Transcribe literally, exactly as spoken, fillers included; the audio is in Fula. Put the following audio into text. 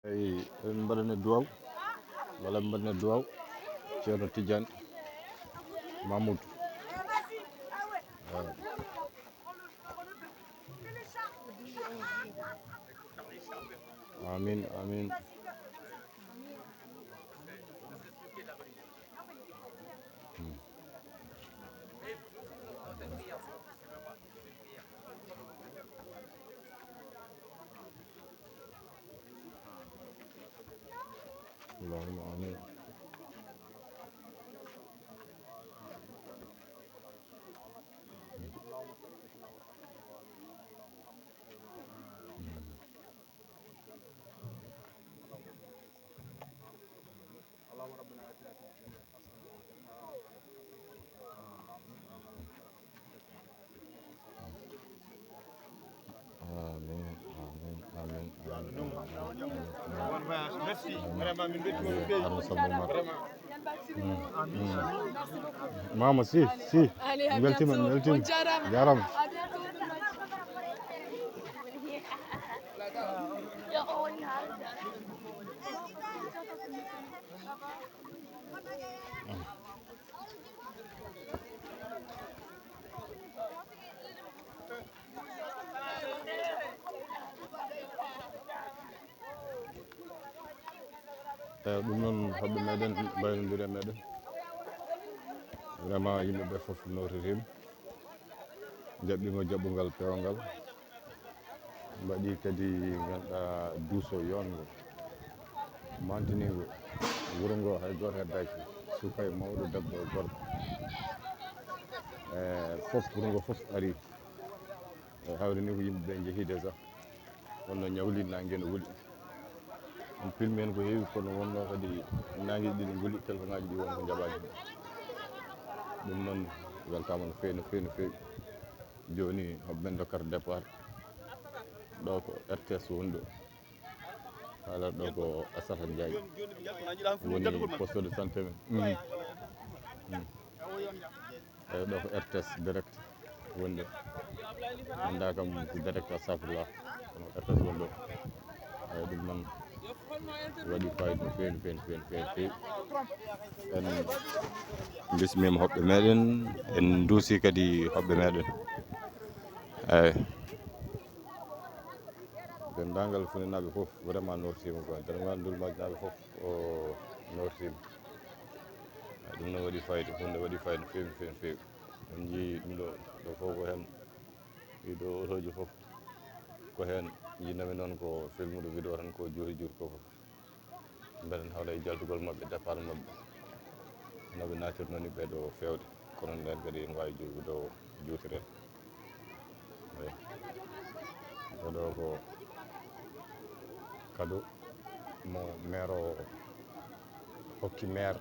Eyi, emin mbaɗane duwaw, walla mbaɗane duwaw Ceerno Tijjani Mamoudou. Amin, amin. اللهم آمين. Amin, amin, amin, amin, amin, amin. Merci. Vraiment, min beltima no feewi. Arno Sambo Umar. Mm, mm. Mama, si, si. Allez, à bientôt. Weltima, weltima. On jarama. Jarama. À bientôt. Eyi, ɗum noon, hoɓɓe meɗen mbaynodiri e meɗen. Vraiment, yimɓe ɓe fof nootitiima. Jaɓɓiima jaɓɓungal peewngal. Mbaɗi kadi, ngannduɗaa, duuso yoonngo, maantiniingo. Wuro ngo hay gooto heddaaki, suka e mawɗo, debbo e gorko. E, fof, wuro ngo fof ari. E, hawri ni ko yimɓe ɓe njehi déjà. Wonno ñawli, naange no wuli. On filmi heen ko heewi, kono wonno kadi naange ɗiɗi nguli, telefoŋaaji ɗi won ko njaɓaani. Ɗum noon weltaama no feewi, no feewi, no feewi. Jooni hoɓɓe men ndokkata départ. Ɗo ko R T S woni ɗo. Haala ɗo ko Assata Ndiaye. Woni poste de santé men. Mm. Mm. Eyi, ɗo ko R T S direct woni ɗo. Annda kam ko direct, astafurlah. Kono R T S woni ɗo. Eyi, ɗum noon waɗi fayida no feewi, no feewi, no feewi, no feewi, no feewi. En mbismiima hoɓɓe meɗen, en nduusi kadi hoɓɓe meɗen. Eyi. Denndaangal Fuutanaaɓe fof vraiment nootitiima quoi. Denndaangal Ndulmaaji naaɓe fof o nootitiima. Eyi, ɗum noon waɗi fayida, huunde waɗi fayida no feewi, no feewi, no feewi. En njiyii ɗum ɗo, ɗo fof ko heen. Ɗii ɗo otooji fof ko heen. Njiɗnoomi noon ko filmude vidéo tan ko juuti juuti ko fof. Mbeɗen hawra e jaldugol maɓɓe, départ maɓɓe. No ɓe naatirnoo ni ɓee ɗo feewde. Kono ndeen kadi ene waawi juuti ɗo juutiren. Eyi. Oɗo ko kado mo maire o hokki maire